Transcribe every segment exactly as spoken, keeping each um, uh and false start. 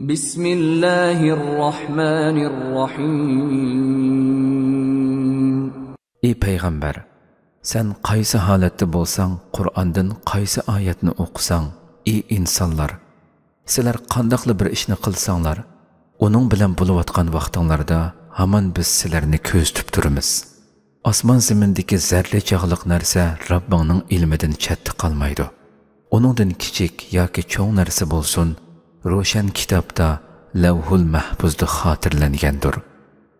بسم الله الرحمن الرحيم. ئى پەيغەمبەر، سەن قايسى ھالەتتە بولساڭ، قۇرئاندىن قايسى ئايەتنى ئوقۇساڭ، ئى ئىنسانلار، سىلەر قانداقلا بىر ئىشنى قىلساڭلار، ئۇنىڭ بىلەن بولۇۋاتقان ۋاقتىڭلاردا ھامان بىز سىلەرنى كۆزىتىپ تۇرىمىز. ئاسمان زېمىندىكى زەررە چاغلىق نەرسە رەببىڭنىڭ ئىلمىدىن چەتتە قالمايدۇ. ئۇنىڭدىن كىچىك ياكى چوڭ نەرسە بولسۇن، روشەن كىتابتا، لەۋھۇل مەھپۇزدا خاتىرىلەنگەندۇر.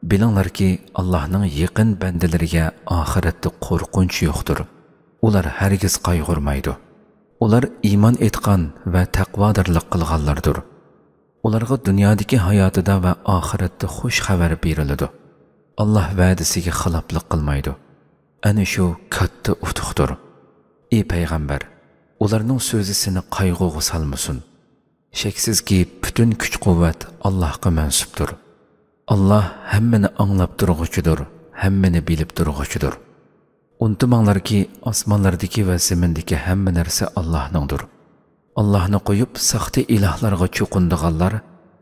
بىلىڭلاركى، ئاللاھنىڭ يېقىن بەندىلىرىگە ئاخىرەتتە قورقۇنچ يوقتۇر. ئۇلار ھەرگىز قايغۇرمايدۇ. ئۇلار ئىمان ئېيتقان ۋە تەقۋادارلىق قىلغانلاردۇر. ئۇلارغا دۇنيادىكى ھاياتىدا ۋە ئاخىرەتتە خۇش خەۋەر بېرىلىدۇ. ئاللاھ ۋەدىسىگە خىلاپلىق قىلمايدۇ. ئەنە شۇ كاتتا ئۇتۇقتۇر. ئى پەيغەمبەر، ئۇلارنىڭ سۆزى سېنى قايغۇغا سالمىسۇن. شەكسىزكى، پۈتۈن كۈچ-قۇۋۋەت ئاللاھقا مەنسۇپتۇر. ئاللاھ ھەممىنى ئاڭلاپ تۇرغۇچىدۇر، ھەممىنى بىلىپ تۇرغۇچىدۇر. ئۇنتۇماڭلاركى، ئاسمانلاردىكى ۋە زېمىندىكى ھەممە نەرسە ئاللاھنىڭدۇر. ئاللاھنى قويۇپ، ساختا ئىلاھلارغا چوقۇنىدىغانلار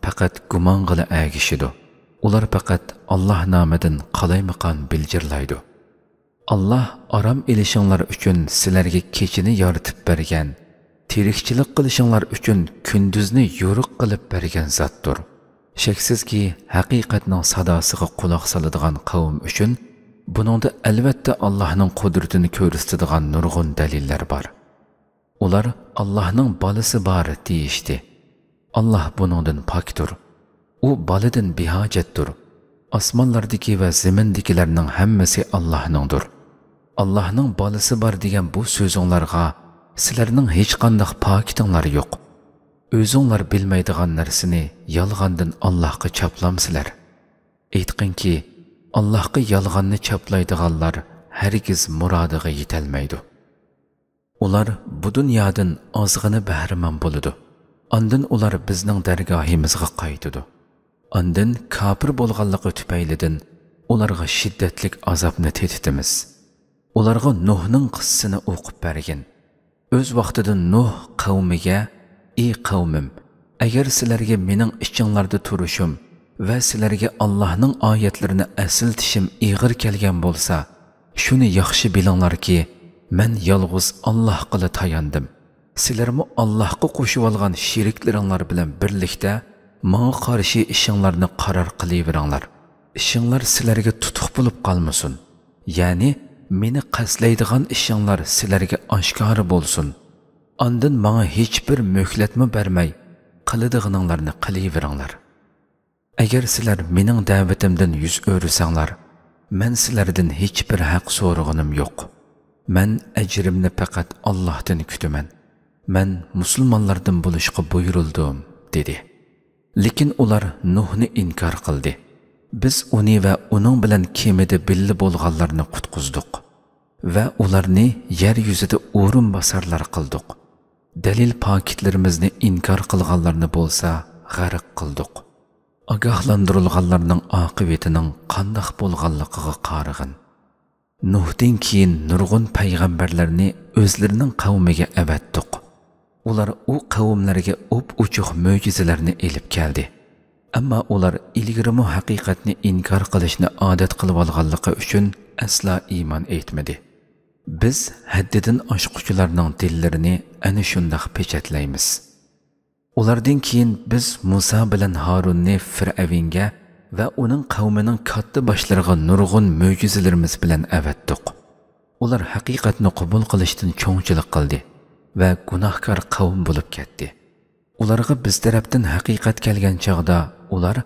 پەقەت گۇمانغىلا ئەگىشىدۇ. ئۇلار پەقەت ئاللاھ نامىدىن قالايمىقان بىلجىرلايدۇ. ئاللاھ ئارام ئېلىشىڭلار ئۈچۈن سىلەرگە كېچىنى يارىتىپ بەرگەن، تىرىكچىلىك قىلىشىڭلار ئۈچۈن كۈندۈزنى يورۇق قىلىپ بەرگەن زاتتۇر. شەكسىزكى، ھەقىقەتنىڭ ساداسىغا قۇلاق سالىدىغان قەۋم ئۈچۈن بۇنىڭدا ئەلۋەتتە ئاللاھنىڭ قۇدرىتىنى كۆرسىتىدىغان نۇرغۇن دەلىللەر بار. ئۇلار، «ئاللاھنىڭ بالىسى بار» دېيىشتى. ئاللاھ بۇنىڭدىن پاكتۇر. ئۇ بالىدىن بىھاجەتتۇر. ئاسمانلاردىكى ۋە زېمىندىكىلەرنىڭ ھەممىسى ئاللاھنىڭدۇر. «ئاللاھنىڭ بالىسى بار» دېگەن بۇ سۆزۈڭلارغا سىلەرنىڭ ھېچقانداق پاكىتىڭلار يوق. ئۆزۈڭلار بىلمەيدىغان نەرسىنى يالغاندىن ئاللاھقا چاپلامسىلەر؟ ئېيتقىنكى، ئاللاھقا يالغاننى چاپلايدىغانلار ھەرگىز مۇرادىغا يېتەلمەيدۇ. ئۇلار بۇ دۇنيادىن ئازغىنە بەھرىمەن بولىدۇ. ئاندىن ئۇلار بىزنىڭ دەرگاھىمىزغا قايتىدۇ. ئاندىن كاپىر بولغانلىقى تۈپەيلىدىن ئۇلارغا شىددەتلىك ئازابنى تېتىتىمىز. ئۇلارغا نۇھنىڭ قىسسىسىنى ئوقۇپ بەرگىن. ئۆز ۋاقتىدا نۇھ قەۋمىگە، «ئى قەۋمىم، ئەگەر سىلەرگە مېنىڭ ئىچىڭلاردا تۇرۇشۇم ۋە سىلەرگە ئاللاھنىڭ ئايەتلىرىنى ئەسلىتىشىم ئېغىر كەلگەن بولسا، شۇنى ياخشى بىلىڭلاركى، مەن يالغۇز ئاللاھقىلا تاياندىم. سىلەرمۇ ئاللاھقا قوشۇۋالغان شېرىكلىرىڭلار بىلەن بىرلىكتە ماڭا قارشى ئىشىڭلارنى قارار قىلىۋېرىڭلار. ئىشىڭلار سىلەرگە تۇتۇق بولۇپ قالمىسۇن. يەنى مېنى قەستلەيدىغان ئىشىڭلار سىلەرگە ئاشكارا بولسۇن. ئاندىن ماڭا ھېچبىر مۆھلەتمۇ بەرمەي، قىلىدىغىنىڭلارنى قىلىۋېرىڭلار. ئەگەر سىلەر مېنىڭ دەۋىتىمدىن يۈز ئۆرۈسەڭلار، مەن سىلەردىن ھېچبىر ھەق سورىغىنىم يوق. مەن ئەجرىمنى پەقەت ئاللاھتىن كۈتىمەن. مەن مۇسۇلمانلاردىن بولۇشقا بۇيرۇلدۇم» دېدى. لېكىن ئۇلار نۇھنى ئىنكار قىلدى. بىز ئۇنى ۋە ئۇنىڭ بىلەن كېمىدە بىللە بولغانلارنى قۇتقۇزدۇق ۋە ئۇلارنى يەر يۈزىدە ئورۇنباسارلار قىلدۇق. دەلىل پاكىتلىرىمىزنى ئىنكار قىلغانلارنى بولسا غەرق قىلدۇق. ئاگاھلاندۇرۇلغانلارنىڭ ئاقىۋىتىنىڭ قانداق بولغانلىقىغا قارىغىن. نۇھتىن كېيىن نۇرغۇن پەيغەمبەرلەرنى ئۆزلىرىنىڭ قەۋمىگە ئەۋەتتۇق. ئۇلار ئۇ قەۋملەرگە ئوپئوچۇق مۆجىزىلەرنى ئېلىپ كەلدى. ئەمما ئۇلار ئىلگىرىمۇ ھەقىقەتنى ئىنكار قىلىشنى ئادەت قىلىۋالغانلىقى ئۈچۈن ئەسلا ئىمان ئېيتمىدى. بىز ھەددىدىن ئاشقۇچىلارنىڭ دىللىرىنى ئەنە شۇنداق پېچەتلەيمىز. ئۇلاردىن كېيىن بىز مۇسا بىلەن ھارۇننى فىرئەۋنگە ۋە ئۇنىڭ قەۋمىنىڭ كاتتا باشلىرىغا نۇرغۇن مۆجىزىلىرىمىز بىلەن ئەۋەتتۇق. ئۇلار ھەقىقەتنى قوبۇل قىلىشتىن چوڭچىلىق قىلدى ۋە گۇناھكار قەۋم بولۇپ كەتتى. ئۇلارغا بىز تەرەپتىن ھەقىقەت كەلگەن چاغدا ئۇلار،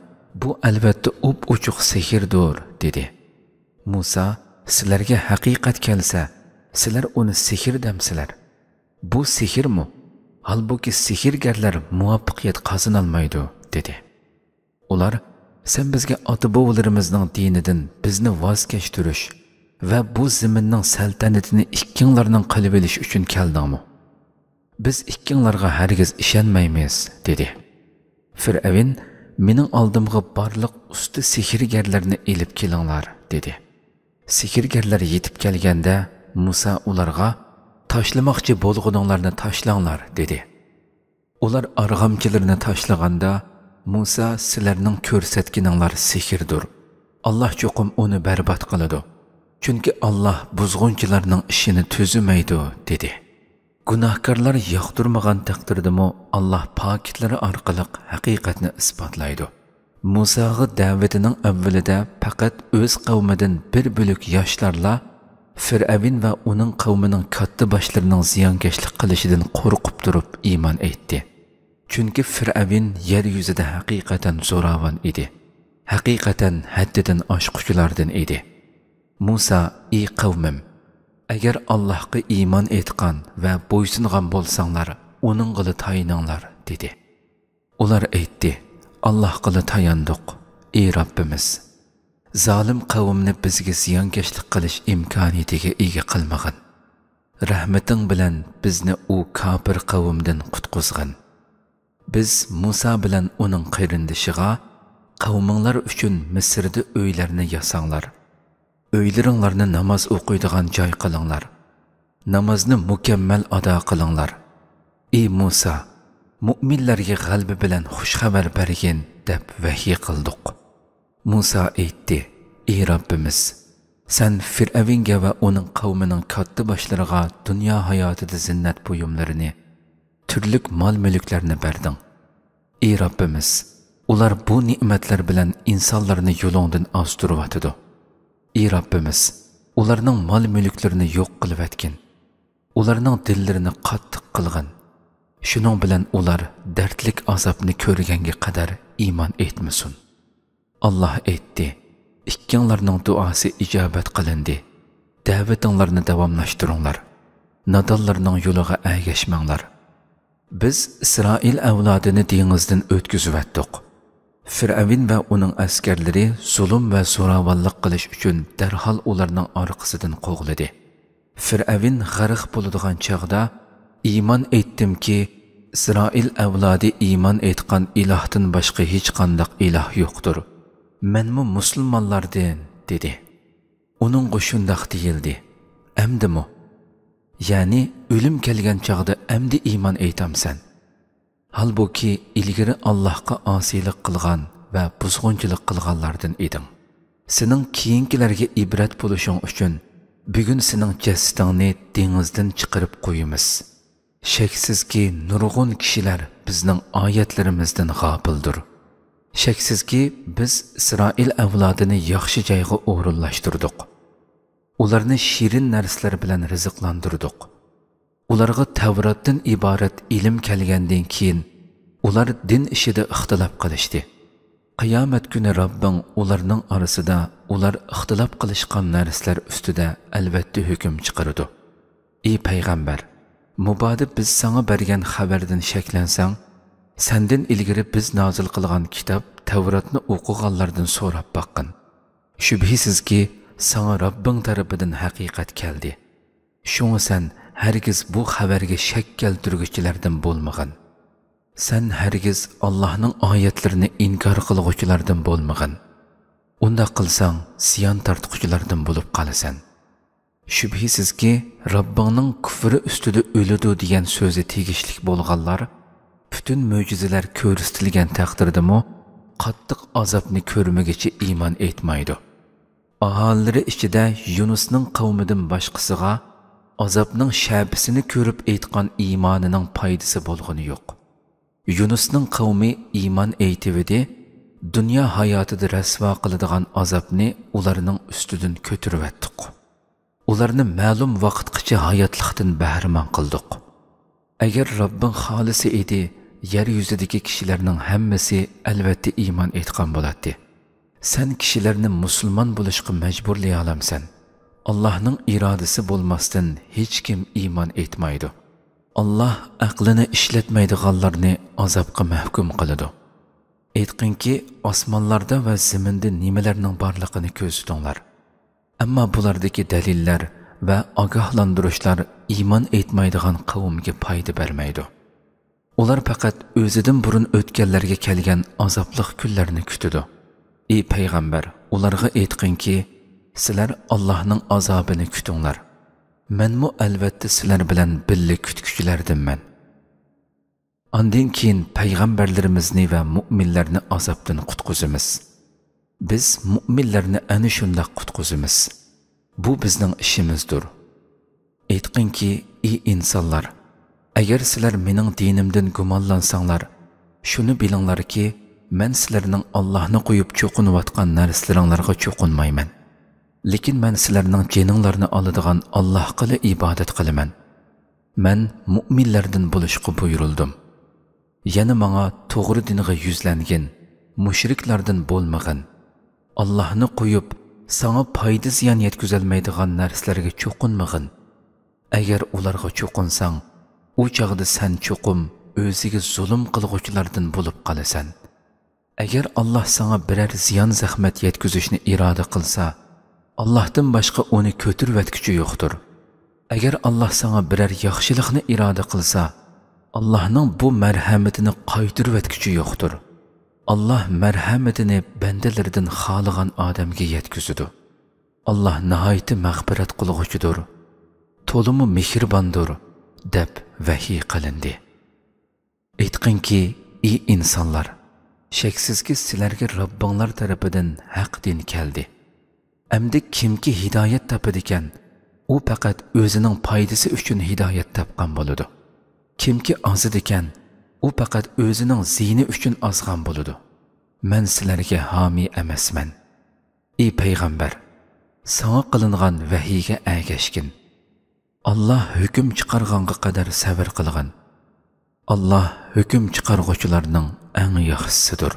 «بۇ ئەلۋەتتە ئوپئوچۇق سېھىردۇر» دېدى. مۇسا، «سىلەرگە ھەقىقەت كەلسە، سىلەر ئۇنى سېھىر دەمسىلەر؟ بۇ سېھىرمۇ؟ ھالبۇكى، سېھىرگەرلەر مۇۋەپپەقىيەت قازىنالمايدۇ» دېدى. ئۇلار، «سەن بىزگە ئاتا-بوۋىلىرىمىزنىڭ دىنىدىن بىزنى ۋاز كەچتۈرۈش ۋە بۇ زېمىننىڭ سەلتەنىتىنى ئىككىڭلارنىڭ قىلىۋېلىش ئۈچۈن كەلدىڭمۇ؟ بىز ئىككىڭلارغا ھەرگىز ئىشەنمەيمىز» دېدى. فىرئەۋن، «مېنىڭ ئالدىمغا بارلىق ئۇستا سېھىرگەرلەرنى ئېلىپ كېلىڭلار» دېدى. سېھىرگەرلەر يېتىپ كەلگەندە، مۇسا ئۇلارغا، «تاشلىماقچى بولغىنىڭلارنى تاشلاڭلار» دېدى. ئۇلار ئارغامچىلىرىنى تاشلىغاندا، مۇسا، سىلەرنىڭ كۆرسەتكىنىڭلار سېھىردۇر. ئاللاھ چوقۇم ئۇنى بەربات قىلىدۇ. چۈنكى ئاللاھ بۇزغۇنچىلارنىڭ ئىشىنى تۈزىمەيدۇ، دېدى. گۇناھكارلار ياقتۇرمىغان تەقدىردىمۇ ئاللاھ پاكىتلىرى ئارقىلىق ھەقىقەتنى ئىسپاتلايدۇ. مۇساغا دەۋىتىنىڭ ئەۋۋىلىدە پەقەت ئۆز قەۋمىدىن بىر بۆلەك ياشلارلا فىرئەۋن ۋە ئۇنىڭ قەۋمىنىڭ كاتتا باشلىرىنىڭ زىيانكەشلىك قىلىشىدىن قورقۇپ تۇرۇپ ئىمان ئېيتتى. چۈنكى فىرئەۋن يەر يۈزىدە ھەقىقەتەن زوراۋان ئىدى. ھەقىقەتەن ھەددىدىن ئاشقۇچىلاردىن ئىدى. مۇسا، ئى قەۋمىم، ئەگەر ئاللاھقا ئىمان ئېيتقان ۋە بويسۇنغان بولساڭلار، ئۇنىڭغىلا تايىنىڭلار، دېدى. ئۇلار ئېيتتى، ئاللاھقىلا تاياندۇق، ئى رەببىمىز! زالىم قەۋمنى بىزگە زىيانكەشلىك قىلىش ئىمكانىيىتىگە ئىگە قىلمىغىن. رەھمىتىڭ بىلەن بىزنى ئۇ كاپىر قەۋمدىن قۇتقۇزغىن. بىز مۇسا بىلەن ئۇنىڭ قېرىندىشىغا، قەۋمىڭلار ئۈچۈن مىسىردا ئۆيلەرنى ياساڭلار. ئۆيلىرىڭلارنى ناماز ئوقۇيدىغان جاي قىلىڭلار. نامازنى مۇكەممەل ئادا قىلىڭلار. ئى مۇسا، مۇئمىنلەرگە غەلىبە بىلەن خۇش خەۋەر بەرگىن، دەپ ۋەھيى قىلدۇق. مۇسا ئېيتتى، ئى رەببىمىز، سەن فىرئەۋنگە ۋە ئۇنىڭ قەۋمىنىڭ كاتتا باشلىرىغا دۇنيا ھاياتىدا زىننەت بۇيۇملىرىنى، تۈرلۈك مال-مۈلۈكلەرنى بەردىڭ. ئى رەببىمىز، ئۇلار بۇ نېمەتلەر بىلەن ئىنسانلارنى يولۇڭدىن ئازدۇرۇۋاتىدۇ. ئى رەببىمىز، ئۇلارنىڭ مال-مۈلۈكلىرىنى يوق قىلىۋەتكىن. ئۇلارنىڭ دىللىرىنى قاتتىق قىلغىن. شۇنىڭ بىلەن ئۇلار دەردلىك ئازابنى كۆرگەنگە قەدەر ئىمان ئېيتمىسۇن. ئاللاھ ئېيتتى، ئىككىڭلارنىڭ دۇئاسى ئىجابەت قىلىندى. دەۋىتىڭلارنى داۋاملاشتۇرۇڭلار. نادانلارنىڭ يولىغا ئەگەشمەڭلار. بىز ئىسرائىل ئەۋلادىنى دېڭىزدىن ئۆتكۈزۈۋەتتۇق. فىرئەۋن ۋە ئۇنىڭ ئەسكەرلىرى زۇلۇم ۋە زوراۋانلىق قىلىش ئۈچۈن دەرھال ئۇلارنىڭ ئارقىسىدىن قوغلىدى. فىرئەۋن غەرق بولىدىغان چاغدا، ئىمان ئېيتتىمكى، ئىسرائىل ئەۋلادى ئىمان ئېيتقان ئىلاھتىن باشقا ھېچقانداق ئىلاھ يوقتۇر. مەنمۇ مۇسۇلمانلاردىن، دېدى. ئۇنىڭغا شۇنداق دېيىلدى، ئەمدىمۇ؟ يەنى ئۆلۈم كەلگەن چاغدا ئەمدى ئىمان ئېيتامسەن؟ ھالبۇكى، ئىلگىرى ئاللاھقا ئاسىيلىق قىلغان ۋە بۇزغۇنچىلىق قىلغانلاردىن ئىدىڭ. سېنىڭ كېيىنكىلەرگە ئىبرەت بولۇشۇڭ ئۈچۈن، بۈگۈن سېنىڭ جەسىتىڭنى دېڭىزدىن چىقىرىپ قويىمىز. شەكسىزكى، نۇرغۇن كىشىلەر بىزنىڭ ئايەتلىرىمىزدىن غاپىلدۇر. شەكسىزكى، بىز ئىسرائىل ئەۋلادىنى ياخشى جايغا ئورۇنلاشتۇردۇق. ئۇلارنى شېرىن نەرسىلەر بىلەن رىزىقلاندۇردۇق. ئۇلارغا تەۋراتتىن ئىبارەت ئىلىم كەلگەندىن كېيىن، ئۇلار دىن ئىشىدا ئىختىلاپ قىلىشتى. قىيامەت كۈنى رەببىڭ ئۇلارنىڭ ئارىسىدا ئۇلار ئىختىلاپ قىلىشقان نەرسىلەر ئۈستىدە ئەلۋەتتە ھۆكۈم چىقىرىدۇ. ئى پەيغەمبەر، مۇبادا بىز ساڭا بەرگەن خەۋەردىن شەكلەنسەڭ، سەندىن ئىلگىرى بىز نازىل قىلغان كىتاب تەۋراتنى ئوقۇغانلاردىن سوراپ باققىن. شۈبھىسىزكى، ساڭا رەببىڭ تەرىپىدىن ھەقىقەت كەلدى. شۇڭا سەن ھەرگىز بۇ خەۋەرگە شەك كەلتۈرگۈچىلەردىن بولمىغىن. سەن ھەرگىز ئاللاھنىڭ ئايەتلىرىنى ئىنكار قىلغۇچىلاردىن بولمىغىن. ئۇنداق قىلساڭ، زىيان تارتقۇچىلاردىن بولۇپ قالىسەن. شۈبھىسىزكى، رەببىڭنىڭ كۇفرى ئۈستىدە ئۆلىدۇ دېگەن سۆزى تېگىشلىك بولغانلار، پۈتۈن مۆجىزىلەر كۆرسىتىلگەن تەقدىردىمۇ، قاتتىق ئازابنى كۆرمىگۈچە ئىمان ئېيتمايدۇ. ئاھالىلىرى ئىچىدە يۇنۇسنىڭ قەۋمىدىن باشقىسىغا ئازابنىڭ شەپىسىنى كۆرۈپ ئېيتقان ئىمانىنىڭ پايدىسى بولغىنى يوق. يۇنۇسنىڭ قەۋمى ئىمان ئېيتىۋىدى، دۇنيا ھاياتىدا رەسۋا قىلىدىغان ئازابنى ئۇلارنىڭ ئۈستىدىن كۆتۈرۈۋەتتۇق. ئۇلارنى مەلۇم ۋاقىتقىچە ھاياتلىقتىن بەھرىمەن قىلدۇق. ئەگەر رەببىڭ خالىسا ئىدى، يەر يۈزىدىكى كىشىلەرنىڭ ھەممىسى ئەلۋەتتە ئىمان ئېيتقان بولاتتى. سەن كىشىلەرنى مۇسۇلمان بولۇشقا مەجبۇرلىيالامسەن؟ ئاللاھنىڭ ئىرادىسى بولماستىن ھېچكىم ئىمان ئېيتمايدۇ. ئاللاھ ئەقلىنى ئىشلەتمەيدىغانلارنى ئازابقا مەھكۇم قىلىدۇ. ئېيتقىنكى، ئاسمانلاردا ۋە زېمىندا نېمىلەرنىڭ بارلىقىنى كۆزىتىڭلار. ئەمما بۇلاردىكى دەلىللەر ۋە ئاگاھلاندۇرۇشلار ئىمان ئېيتمايدىغان قەۋمگە پايدا بەرمەيدۇ. ئۇلار پەقەت ئۆزىدىن بۇرۇن ئۆتكەنلەرگە كەلگەن ئازابلىق كۈنلەرنى كۈتىدۇ. ئى پەيغەمبەر، ئۇلارغا ئېيتقىنكى، سىلەر ئاللاھنىڭ ئازابىنى كۈتۈڭلار. مەنمۇ ئەلۋەتتە سىلەر بىلەن بىللە كۈتكۈچىلەردىنمەن. ئاندىن كېيىن پەيغەمبەرلىرىمىزنى ۋە مۇئمىنلەرنى ئازابتىن قۇتقۇزىمىز. بىز مۇئمىنلەرنى ئەنە شۇنداق قۇتقۇزىمىز. بۇ بىزنىڭ ئىشىمىزدۇر. ئېيتقىنكى، ئى ئىنسانلار، ئەگەر سىلەر مېنىڭ دىنىمدىن گۇمانلانساڭلار، شۇنى بىلىڭلاركى، مەن سىلەرنىڭ ئاللاھنى قويۇپ چوقۇنۇۋاتقان نەرسىلىرىڭلارغا چوقۇنمايمەن. لېكىن مەن سىلەرنىڭ جېنىڭلارنى ئالىدىغان ئاللاھقىلا ئىبادەت قىلىمەن. مەن مۇئمىنلەردىن بولۇشقا بۇيرۇلدۇم. يەنە ماڭا توغرا دىنغا يۈزلەنگىن، مۇشرىكلاردىن بولمىغىن. ئاللاھنى قويۇپ، ساڭا پايدا-زىيان يەتكۈزەلمەيدىغان نەرسىلەرگە چوقۇنمىغىن. ئەگەر ئۇلارغا چوقۇنساڭ، ئۇ چاغدا سەن چوقۇم ئۆزىگە زۇلۇم قىلغۇچىلاردىن بولۇپ قالىسەن. ئەگەر ئاللاھ ساڭا بىرەر زىيان-زەخمەت يەتكۈزۈشنى ئىرادە قىلسا، ئاللاھتىن باشقا ئۇنى كۆتۈرۈۋەتكۈچى يوقتۇر. ئەگەر ئاللاھ ساڭا بىرەر ياخشىلىقنى ئىرادە قىلسا، ئاللاھنىڭ بۇ مەرھەمىتىنى قايتۇرۇۋەتكۈچى يوقتۇر. ئاللاھ مەرھەمىتىنى بەندىلىرىدىن خالىغان ئادەمگە يەتكۈزىدۇ. ئاللاھ ناھايىتى مەغپىرەت قىلغۇچىدۇر، تولىمۇ مېھرىباندۇر، دەپ ۋەھىي قىلىندى. ئېيتقىنكى، ئى ئىنسانلار، شەكسىزكى سىلەرگە رەببىڭلار تەرىپىدىن ھەق دىن كەلدى. ئەمدى كىمكى ھىدايەت تاپىدىكەن، ئۇ پەقەت ئۆزىنىڭ پايدىسى ئۈچۈن ھىدايەت تاپقان بولىدۇ. كىمكى ئازىدىكەن، ئۇ پەقەت ئۆزىنىڭ زىيىنى ئۈچۈن ئازغان بولىدۇ. مەن سىلەرگە ھامىي ئەمەسمەن. ئى پەيغەمبەر، ساڭا قىلىنغان ۋەھىيگە ئەگەشكىن. ئاللاھ ھۆكۈم چىقارغانغا قەدەر سەۋر قىلغىن. ئاللاھ ھۆكۈم چىقارغۇچىلارنىڭ ئەڭ ياخشىسىدۇر.